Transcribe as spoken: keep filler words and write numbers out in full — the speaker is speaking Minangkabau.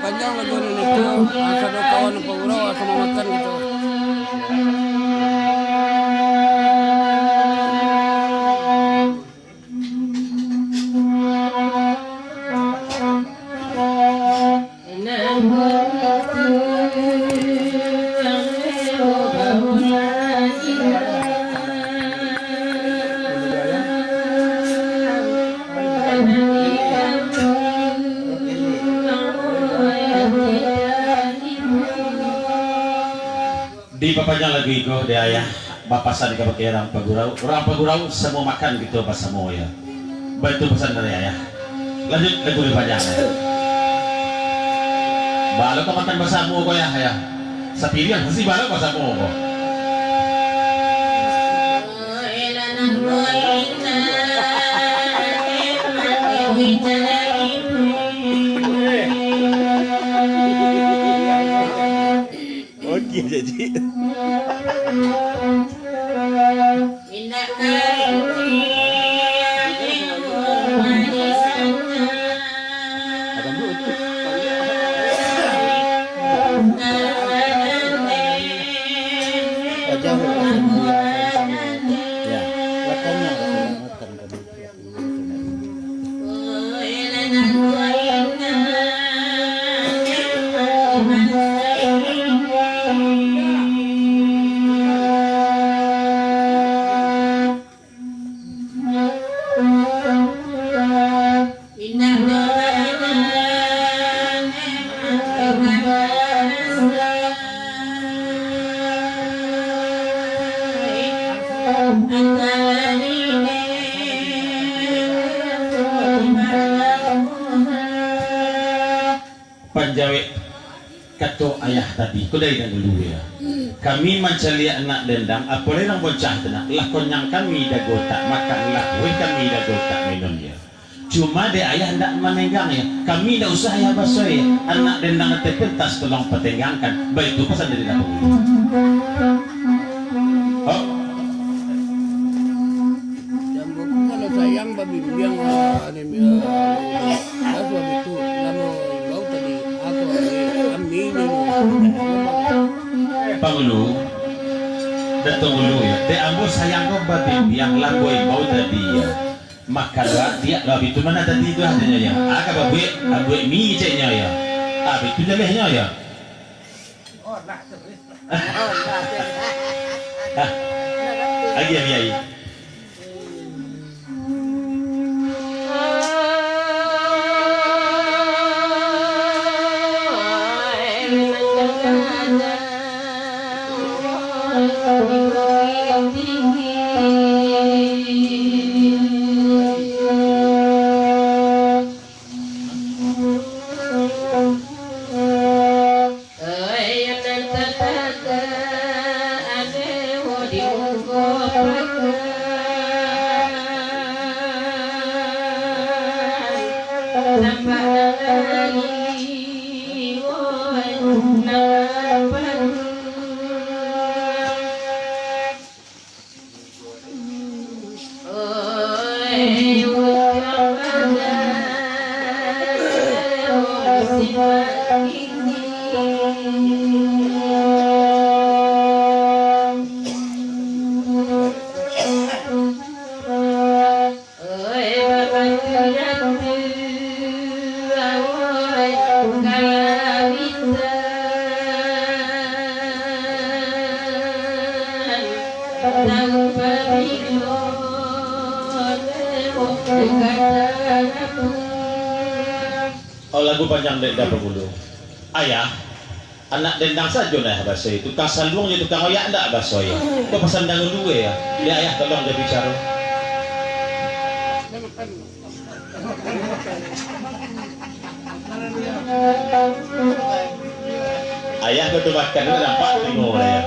Panjang lagu ni, tu asa do kawan pangurau, asa mamakan gitu. Dipapanjang lagu iko dek ayah, bapasan kabake urang pagurau, urang pagurau samo makan kito basamo, yo. Baitu pasan dari ayah. Lanjuik lagu dipanjang, yo. Baa lo ka makan basamo ko, yah, yah. Sapiriang pasti baa lo basamo ko. Oke, jadi. Ya, lakonyo. Panjawek kato ayah tadi, ko dari dahulu, yo. Kami mancaliak anak dendang, apo lai urang Boncah tu, nak, lah konyang kami dago tak makan, lah lapuah kami dago tak minun, yo. Cuma dek ayah ndak manenggang, yo. Kami ndak usah ayah baso, yo. Anak dendang ateh pentas tolong patenggangkan. Baitu pasan dari dahulu. Oh. Jambu tu kalau sayang babimbiang, ah, ni, ah, ah, suami tu, lamo bau tadi, apa, ni, kami ni, ni. Pangulu, Datuk Ngulu, yo. Dek ambo sayang ko babimbiang, lamo bau tadi, yo. Makan lah, tiak lah, itu mana tadi tu, ah, nyo, yo. Ah, ka babuek, babuek mi, ceknyo, yo. Ah, itu jalehnyo, yo. Hah? Agi, agi, agi. Oh, lagu panjang dek Da Pangulu. Ayah, anak dendang sajo nan ayah basoi. Tukang saluang jo tukang oyak ndak basoi. Ko pasan dangulu ya. Dek ayah tolong jo bicaro. Ayah ko tu makan, nampak tengok ayah.